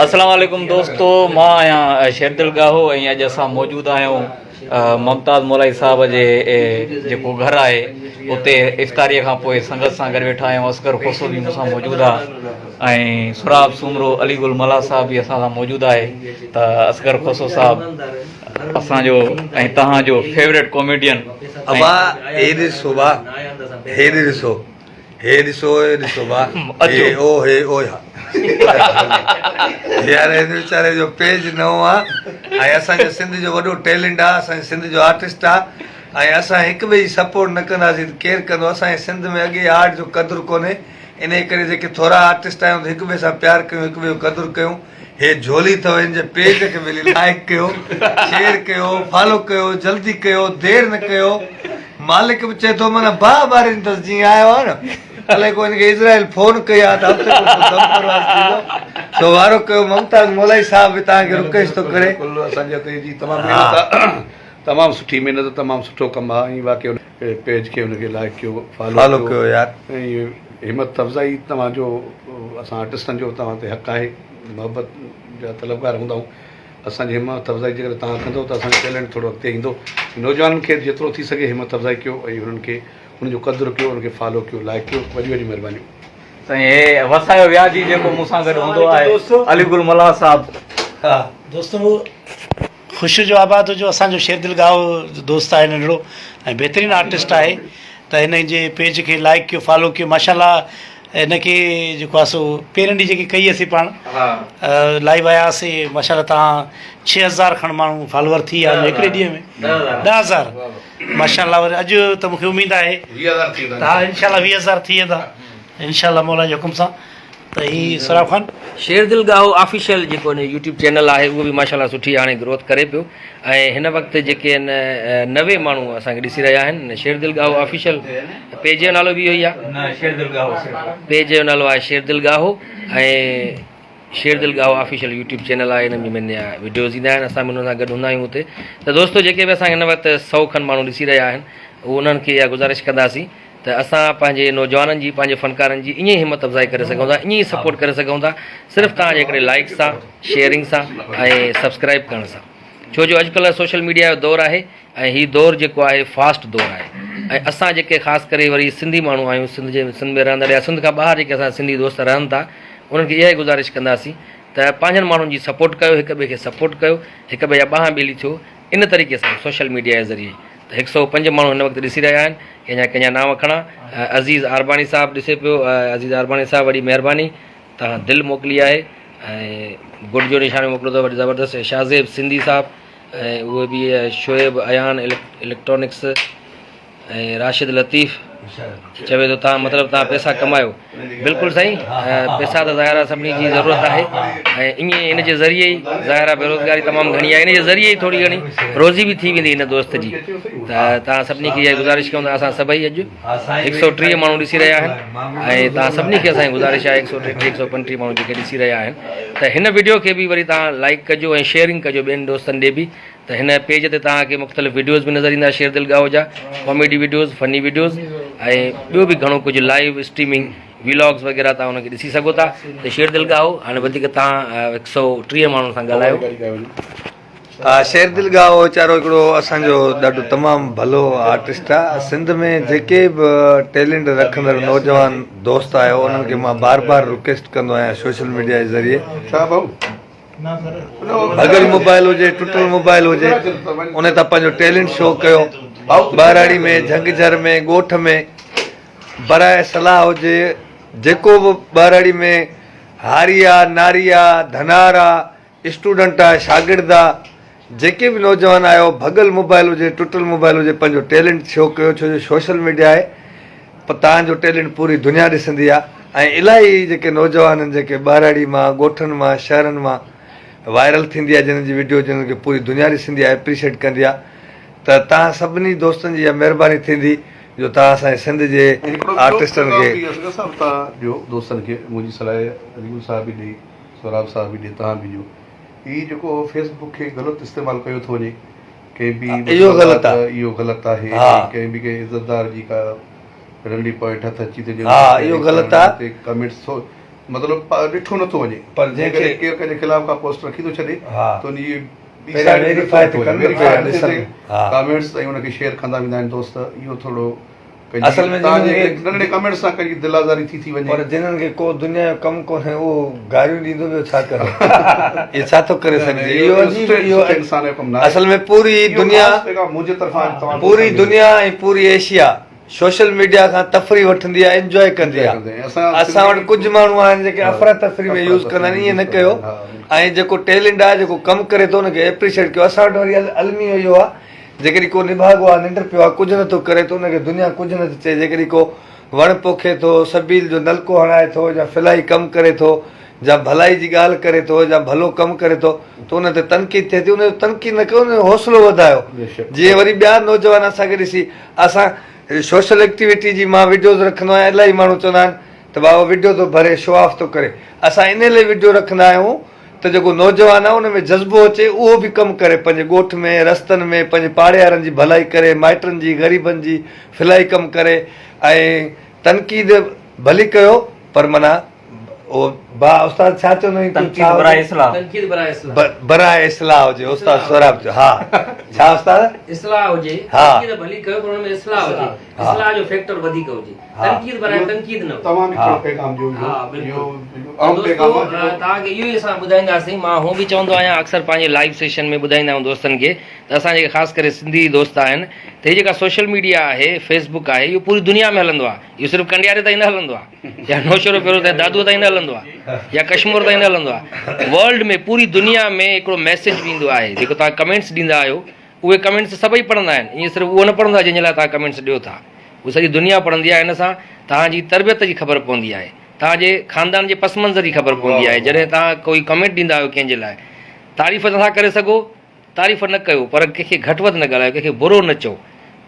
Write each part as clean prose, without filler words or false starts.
السلام عليڪم دوستو مان آهيان شيردل ڳاهو ۽ اڄ اسان موجود آهيون ممتاز مولائي صاحب جي جيڪو گهر آهي اتي افطاري کان پوء سنگت سان گڏ ويٺا آهيون اصغر کوسو به مون سان موجود آهي ۽ سهراب سومرو علي گل ملاح صاحب به اسان سان موجود آهي ته اصغر کوسو صاحب اسان جو ۽ توهان جو فيوريٽ ڪاميڊين ابا هي ڏسو با هي ڏسو هي ڏسو هي ڏسو با هي او هي او يا يار هن ويچاري جو پيج نئون آ ۽ اسان جو سنڌ جو وڏو ٽيلنٽ آ اسان سنڌ جو آرٽسٽ آ ۽ اسان هڪ ٻئي جي سپورٽ نه ڪنداسين ته ڪير ڪندو اسان جي سنڌ ۾ اڳي آرٽ جو قدر ڪونهي انهي ڪري جيڪي ٿورا آرٽسٽ آهيون ته هڪ ٻئي سان پيار ڪيون هڪ ٻئي جو قدر ڪيون هي جهولي اٿو هن جي پيج کي ملي لائڪ ڪيو شيئر ڪيو فالو ڪيو جلدي ڪيو دير نه ڪيو مالڪ به چئي ٿو معنيٰ باهه ٻارين اٿس جيئن آيو آهي نه الائي ڪو هن کي اسرائيل فون ڪئي آهي ته هفتي کان پوء دم پرواز ٿيندو سو وارو ڪيو ممتاز مولائي صاحب به توهان کي رڪويسٽ ٿو ڪري بلڪل اسان جي هتي جي تمام محنت آهي تمام سٺي محنت تمام سٺو ڪم آهي ۽ واقعي پيج کي ان کي لائڪ ڪيو فالو ڪيو يار. ۽ همت افزائي توهان جو اسان آرٽسٽن جو توهان تي حق آهي محبت جا طلبگار هوندا آهيون اسان جي همت افزائي جيڪڏهن توهان ڪندو ته اسان جو ٽيلنٽ ٿورو اڳتي ايندو نوجوانن کي جيترو ٿي سگهي همت افزائي ڪيو ۽ انهن کي انهن جو قدر ڪيو انهن کي فالو ڪيو لائڪ ڪيو وڏيون وڏيون مهربانيون. سائين هي وسايو وياجي جيڪو مون سان گڏ هوندو آهي علي گل ملاح صاحب. دوستو خوش هجو آباد هجو اسان جو شيردل ڳاهو دوست آهي ننڍڙو ۽ بهترين آرٽسٽ آهي ته هن جي پيج کي لائڪ ڪيو فالو ڪيو ماشاءالله هن کي جيڪو آهي سو پهرين ڏينهن جيڪي ڪئي اسين پاڻ لائيو آيا سي ماشاءالله تان 6000 کن ماڻهو فالوور ٿي ويا هڪڙي ڏينهن ۾ 10000 ماشاءالله وري اڄ ته مونکي اميد آهي 20000 ٿي ويندا ها انشاءالله 20000 ٿي ويندا انشاءالله مولا جي حڪم سان ته هي سهراب خان. شيردل ڳاهو آفيشل جيڪو هن جو يوٽيوب چينل آهي اهو به ماشاءالله سٺي هاڻي گروٿ ڪري پيو ۽ هن وقت جيڪي آهن 90 ماڻهو اسان کي ڏسي رهيا آهن شيردل ڳاهو آفيشل پيج جو نالو به اهو ئي آهي نه شيردل ڳاهو صرف پيج جو نالو آهي Sherdil Gaho ۽ Sherdil Gaho official YouTube channel آهي ان ۾ وڊيوز ايندا آهن اسان به انهن سان گڏ هوندا آهيون اتي ته دوستو جيڪي به اسان هن وقت 100 کن ماڻهو ڏسي رهيا آهن انهن کي اها گذارش ڪنداسين ته اسان پنهنجي نوجوانن جي پنهنجي فنڪارن جي ائين ئي همت افزائي ڪري سگهون ٿا ائين ئي سپورٽ ڪري سگهون ٿا صرف توهان جي هڪڙي لائڪ سان شيئرنگ سان ۽ سبسڪرائب ڪرڻ سان ڇو جو اڄڪلهه سوشل ميڊيا جو دور آهي ۽ هي دور جيڪو آهي فاسٽ دور آهي ۽ اسان جيڪي خاص ڪري وري سنڌي ماڻهو آهيون سنڌ جي سنڌ ۾ رهندڙ يا سنڌ کان ٻاهر جيڪي اسان سنڌي دوست رهن ٿا انهن کي اها ئي گذارش ڪنداسين ته پنهنجن ماڻهن جي سپورٽ ڪيو هڪ ٻئي کي سپورٽ ڪيو هڪ ٻئي جا ٻانهن ٻيلي ٿيو ان طريقي سان سوشل ميڊيا جي ذريعي ته هڪ سئو پنج ماڻهو هن وقت ڏسي رهيا آهن ڪنهن جا ڪنهن جا نانء کڻان عزيز عارباڻي صاحب ڏسي پيو عزيز عارباڻي صاحب وڏي مهرباني توهان دل موڪلي آهي ۽ گڊ جو نشانو موڪليو اٿو وڏي زبردست شاهزيب سنڌي صاحب ۽ اهي به شعيب ايان اليڪٽرانڪس ۽ راشد لطيف چوي ٿو تان مطلب تان پيسا ڪمايو بلڪل سائين پيسا ته ظاهر آهي سڀني جي ضرورت آهي ۽ ائين ان جي ذريعي ئي ظاهر آهي بيروزگاري تمام گهڻي آهي ان جي ذريعي ئي ٿوري گهڻي روزي به ٿي ويندي هن دوست جي ته تان سڀني کي اها گذارش ڪيون ته اسان سڀئي اڄ هڪ سو 30 ماڻهو ڏسي رهيا آهن ۽ تان سڀني کي اسان جي گذارش آهي هڪ سو 33 هڪ سو 35 ماڻهو جيڪي ڏسي رهيا آهن ته هن وڊيو کي به وري تان لائڪ ڪجو ۽ شيئرنگ ڪجو ٻين دوستن ڏي به ته هن پيج تي توهان کي مختلف وڊيوز به نظر ايندا شير دل ڳاهو جا ڪاميڊي وڊيوز فني وڊيوز ۽ ٻيو به گهڻو ڪجهه لائيو اسٽريمنگ ويلاگز وغيره توهان ان کي ڏسي سگهو ٿا ته شير دل ڳاهو هاڻي وڌيڪ توهان هڪ سو 30 ماڻهن سان ڳالهايو. شير دل ڳاهو ويچارو هڪڙو اسان جو ڏاڍو تمام ڀلو آرٽسٽ آ سنڌ ۾ جيڪي به ٽيلنٽ رکندڙ نوجوان دوست آهيو انهن کي مان بار بار رڪويسٽ ڪندو آهيان سوشل ميڊيا جي ذريعي ڀڳل موبائل هجي ٽٽل موبائل هجي ان تان پنهنجو ٽيلنٽ شو ڪيو ٻهراڙي ۾ جهنگ جهر ۾ ڳوٺ ۾ براء صلاح هجي جيڪو به ٻهراڙي ۾ هاري آ ناري آ ڌنار آ اسٽوڊنٽ آ شاگرد آ جيڪي به نوجوان آهيو ڀڳل موبائل هجي ٽٽل موبائل هجي پنهنجو ٽيلنٽ شو ڪيو ڇو جو سوشل ميڊيا آهي تان جو ٽيلنٽ پوري دنيا ڏسندي آ ۽ الاهي جيڪي نوجوان آهن جيڪي ٻهراڙي مان ڳوٺن مان شهرن مان وائرل ٿيندي آ جنھن جي وڊيو جنھن کي پوري دنيا ڏسندي آ اپريشيٽ ڪندي آ ته تان سڀني دوستن جي اها مهرباني ٿيندي جو تان اسان جي سنڌ جي هڪڙو ٻيو آرٽسٽن پيغام کي به اصغر صاحب تان ڏيو دوستن کي منهنجي صلاح علي گل صاحب به ڏئي سهراب صاحب به ڏئي تان به ڏيو هي جيڪو فيس بڪ کي غلط استعمال ڪيو ٿو وڃي ڪنهن به اهو غلط آ اهو غلط آهي ها ڪنهن به ڪنهن عزتدار جي ڪا رنڊي پوائنٽ هٿ اچي ٿي ها اهو غلط آ ڪمينٽس ٿو مطلب ڏٺو نٿو وڃي پر جنهن کي ڪير ڪنهن جي خلاف ڪا پوسٽ رکي ٿو ڇڏي ته ان جي پهريان ويريفائي ته ڪن نه پهريان ڏسن ڪمينٽس ۽ ان کي شيئر ڪندا ويندا آهن دوست اهو ٿورو اصل ۾ جنهن کي ننڍڙي ڪمينٽس سان ڪنهن جي دل آزاري ٿي ٿي وڃي پر جنهن کي ڪو دنيا جو ڪم ڪونهي اهو گاريون ڏيندو ٻيو ڇا ڪري اهو ڇا ٿو ڪري سگهجي اهو عجيب اهو انسان جو ڪم ناهي اصل ۾ پوري دنيا منهنجي طرفان پوري دنيا ۽ پوري ايشيا سوشل ميڊيا کان تفريح وٺندي آهي انجوائي ڪندي آهي اسان وٽ ڪجهه ماڻهو آهن جيڪي افرا تفري ۾ يوز ڪندا آهن ائين نه ڪيو ۽ جيڪو ٽيلنٽ آهي جيڪو ڪم ڪري ٿو ان کي اپريشيٽ ڪيو اسان وٽ وري الميو اهو آهي جيڪڏهن ڪو نڀاڳو آهي ننڊ پيو آهي ڪجهه نٿو ڪري ته ان کي دنيا ڪجهه نٿي چئي جيڪڏهن ڪو وڻ پوکي ٿو سبيل جو نلڪو هڻائي ٿو يا فلاحي ڪم ڪري ٿو يا ڀلائي جي ڳالهه ڪري ٿو يا ڀلو ڪم ڪري ٿو ته ان تي تنقيد ٿئي ٿي ان جو تنقيد نه ڪيو ان جو حوصلو وڌايو جيئن وري ٻيا نوجوان اسان کي ڏسي اسان سوشل ايڪٽيوٽي جي مان وڊيوز رکندو آهيان الاهي ماڻهو چوندا آهن ته بابا وڊيو ٿو ڀري شو آف ٿو ڪري اسان ان لاء وڊيو رکندا آهيون ته جيڪو نوجوان آهي ان ۾ جذبو اچي اهو به ڪم ڪري پنهنجي ڳوٺ ۾ رستن ۾ پنهنجي پاڙي وارن جي ڀلائي ڪري مائٽن جي غريبن جي فلاحي ڪم ڪري ۽ تنقيد ڀلي ڪيو پر معنيٰ او با استاد ڇا چوندو آهين تنقيد براء اصلاح. تنقيد براء اصلاح. براء اصلاح هجي استاد سهراب چيو ها ڇا استاد اصلاح هجي تنقيد ڀلي ڪيو پر ان ۾ اصلاح هجي اصلاح جو فيڪٽر وڌيڪ هجي تنقيد براء تنقيد نه هجي. توهان به ٿورو پيغام ڏيو اهو اهم پيغام آهي دوستو توهان کي اهو ئي اسان ٻڌائينداسين مان هون به چوندو آهيان اڪثر پنهنجي لائيو سيشن ۾ ٻڌائيندا آهيون دوستن کي ته اسان جيڪي خاص ڪري سنڌي دوست آهن ته هي جيڪا سوشل ميڊيا آهي فيس بڪ آهي اهو پوري دنيا ۾ هلندو آهي اهو صرف ڪنڊياري تائين نه هلندو آهي يا نوشهرو فيروز تائين دادوء تائين نه هلندو آهي يا ڪشمور تائين نه هلندو آهي ورلڊ ۾ پوري دنيا ۾ هڪڙو ميسيج ويندو آهي جيڪو توهان ڪمينٽس ڏيندا آهيو اهي ڪمينٽس سڀئي پڙهندا آهن ائين صرف اهو نه پڙهندو آهي جنهن جي لاء توهان ڪمينٽس ڏيو ٿا اهو سڄي دنيا پڙهندي آهي ان سان توهان جي تربيت جي خبر پوندي آهي توهان جي خاندان جي پس منظر جي خبر پوندي آهي جڏهن توهان ڪوئي ڪمينٽ ڏيندا آهيو ڪنهن جي لاء تعريف نٿا ڪري سگهو تعريف نه ڪيو پر ڪنهن کي گهٽ وڌ نه ڳالهايو ڪنهن کي برو نه چئو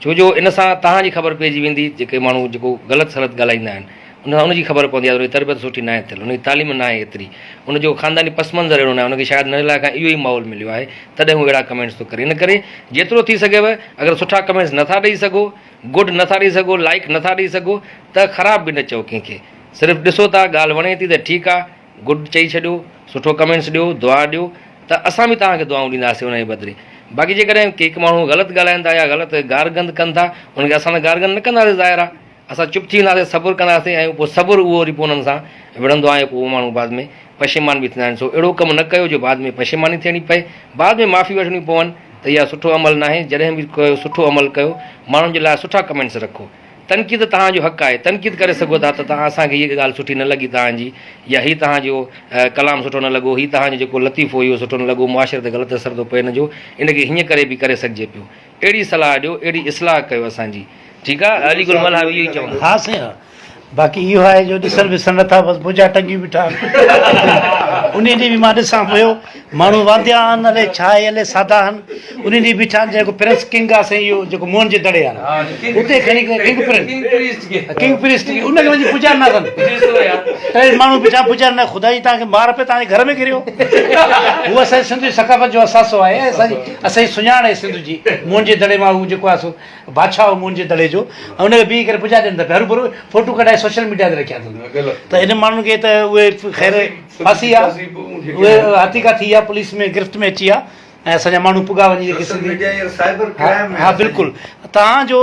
ڇو جو ان سان توهان جي خبر پئجي ويندي جيڪي ماڻهو جيڪو غلط سلط ڳالهائيندا آهن ان سان ان جي خبر پوندي آهي ته ان جي تربيت سٺي ناهي ٿيل ان جي تعليم ناهي ايتري ان جو خانداني پس منظر اهڙو ناهي ان کي شايد ننڍي لاء کان اهو ئي ماحول مليو آهي تڏهن هو اهڙا ڪمينٽس ٿو ڪري ان ڪري جيترو ٿي سگهيو اگر سٺا ڪمينٽس نٿا ڏئي سگهو گڊ نٿا ڏئي سگهو لائڪ نٿا ڏئي سگهو ته خراب به نه چئو ڪنهن کي صرف ڏسو ٿا ڳالهه وڻي ٿي ته ٺيڪ آهي گڊ چئي ڇڏيو، سٺو ڪمينٽس ڏيو، دعا ڏيو ته اسان به توهان کي دعائون ڏينداسين ان جي بدلي. باقي جيڪڏهن ڪي هڪ ماڻهو غلط ڳالهائين ٿا يا غلط گارگند ڪن ٿا ان کي اسان ته گارگند نه ڪنداسين ظاهر آهي اسان چپ ٿي وينداسين صبر ڪنداسين ۽ پوء صبر اهو وري پوء انهن سان وڙهندو آهي ۽ پوء اهو ماڻهو بعد ۾ پشيمان به ٿيندا آهن سو اهڙو ڪم نه ڪيو جو بعد ۾ پشيماني ٿيڻي پئي بعد ۾ معافي وٺڻيون پون ته اها سٺو عمل ناهي جڏهن به ڪيو سٺو عمل ڪيو ماڻهن جي لاء سٺا ڪمينٽس رکو. تنقيد توهان جو حق آهي، تنقيد ڪري سگهو ٿا ته توهان اسان کي هيء ڳالهه سٺي نه لڳي توهان جي يا هي توهان جو ڪلام سٺو نه لڳو، هي توهان جو جيڪو لطيفو اهو سٺو نه لڳو، معاشري تي غلط اثر ٿو پئي ان جو، ان کي هيئن ڪري به ڪري سگهجي پيو. اهڙي صلاح ڏيو، اهڙي اصلاح ڪيو اسان جي. ٺيڪ آ علي گل ملاح به اهو ئي چوندو. ها سائين ها. باقي اهو آهي جو ڏسن وسن نٿا بس بجا ٽنگيون بيٺا آهن. انهي ڏينهن به مان ڏسان پيو ماڻهو وانديا آهن الائي ڇا آهي الائي سادا آهن انهي ڏينهن بيٺا آهن جيڪو پرنس ڪنگ آهي سائين اهو جيڪو موهن جي دڙي آهي اتي کڻي ڪنگ پرنس ڪنگ پريسٽ ان کي وڃي پڄارن نه اٿن ٽي ماڻهو بيٺا پڄارن نه خدا جي توهان کي مار پئي توهان جي گهر ۾ ڪريو هو اسان جي سنڌ جي ثقافت جو اثاثو آهي اسان جي اسان جي سڃاڻ آهي سنڌ جي موهن جي دڙي مان هو جيڪو آهي سو بادشاهه هو موهن جي دڙي جو ۽ ان کي بيهي ڪري پڄا ڏين ٿا پيا هروڀرو فوٽو ڪڍائي سوشل ميڊيا تي رکيا اٿن ته انهن ماڻهن کي ته اهي خير ڦاسي آ اهي هٿيڪا ٿي ويا پوليس ۾ گرفت ۾ اچي ويا ۽ اسان جا ماڻهو پڳا وڃي جيڪي سوشل ميڊيا هينئر سائبر ڪرائم ها بلڪل توهان جو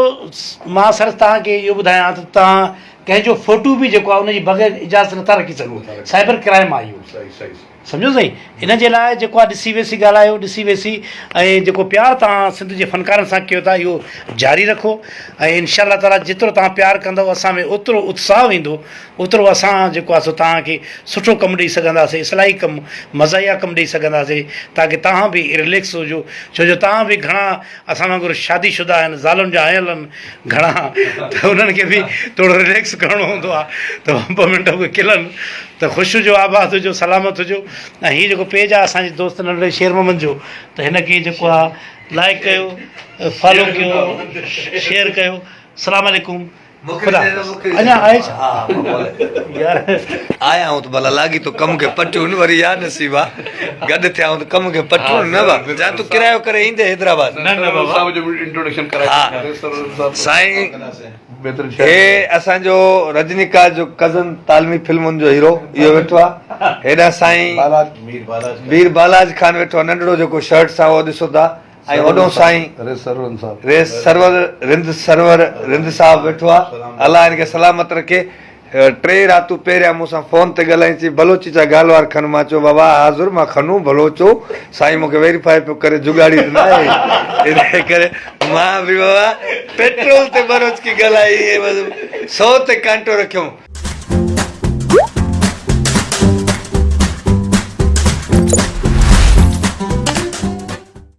مان سر توهان کي اهو ٻڌايان ته توهان ڪنهن جو فوٽو به جيڪو آهي ان جي بغير اجازت نٿا رکي سگهو سائبر ڪرائم آهي اهو سمجهو سائين ان جي لاء جيڪو آهي ڏسي ويسي ڳالهايو ڏسي ويسي ۽ جيڪو پيار توهان سنڌ جي فنڪارن سان ڪيو ٿا اهو جاري رکو ۽ انشاء الله تعالي جيترو توهان پيار ڪندو اسان ۾ اوترو اتساهه ايندو اوترو اسان جيڪو آهي سو توهان کي سٺو ڪم ڏئي سگهنداسين، اصلاحي ڪم، مزاحيه ڪم ڏئي سگهنداسين تاڪه توهان به رليڪس هجو ڇو جو توهان به گهڻا اسان وانگر شادي شده آهن، زالن جا آيل آهن گهڻا ته انهن کي به ٿورو رليڪس ڪرڻو هوندو آهي ته ٻه منٽ اهي کلن ته خوش هجو آباد هجو سلامت هجو ۽ هي جيڪو پيج آهي اسان جي دوست ننڍڙي شير محمد جو ته هن کي جيڪو آهي لائيڪ ڪيو فالو ڪيو شيئر ڪيو السلام عليڪم. خدا اڃا آهي ڇا يار آيا آهون ته ڀلا لاڳيتو ڪم کي پٽيون نه وري يا نصيبا گڏ ٿيا آهون ته ڪم کي پٽيون نه با جا تون ڪرايو ڪري ايندي حيدرآباد نه نه بابا صاحب جو انٽروڊڪشن ڪرائي ها سائين هي اسان جو رجنيڪانت جو ڪزن تالمي فلمن جو هيرو اهو ويٺو آ هيڏا سائين مير بالاج خان ويٺو آ ننڍڙو جيڪو شرٽ سان اهو ڏسو ٿا ۽ هوڏو سائين ريس سرور رند سرور رند صاحب ويٺو آ الله هن کي سلامت رکي ٽي راتون پهريان مون سان فون تي ڳالهائين چي بلوچي چا گالوار کن مان چيو بابا حاضر مان کنو بلوچو سائين مون کي ويريفائي پيو ڪري جگاڙي ته ناهي ان ڪري مان به بابا پيٽرول تي بلوچڪي ڳالهائي سو تي ڪانٽو رکيم.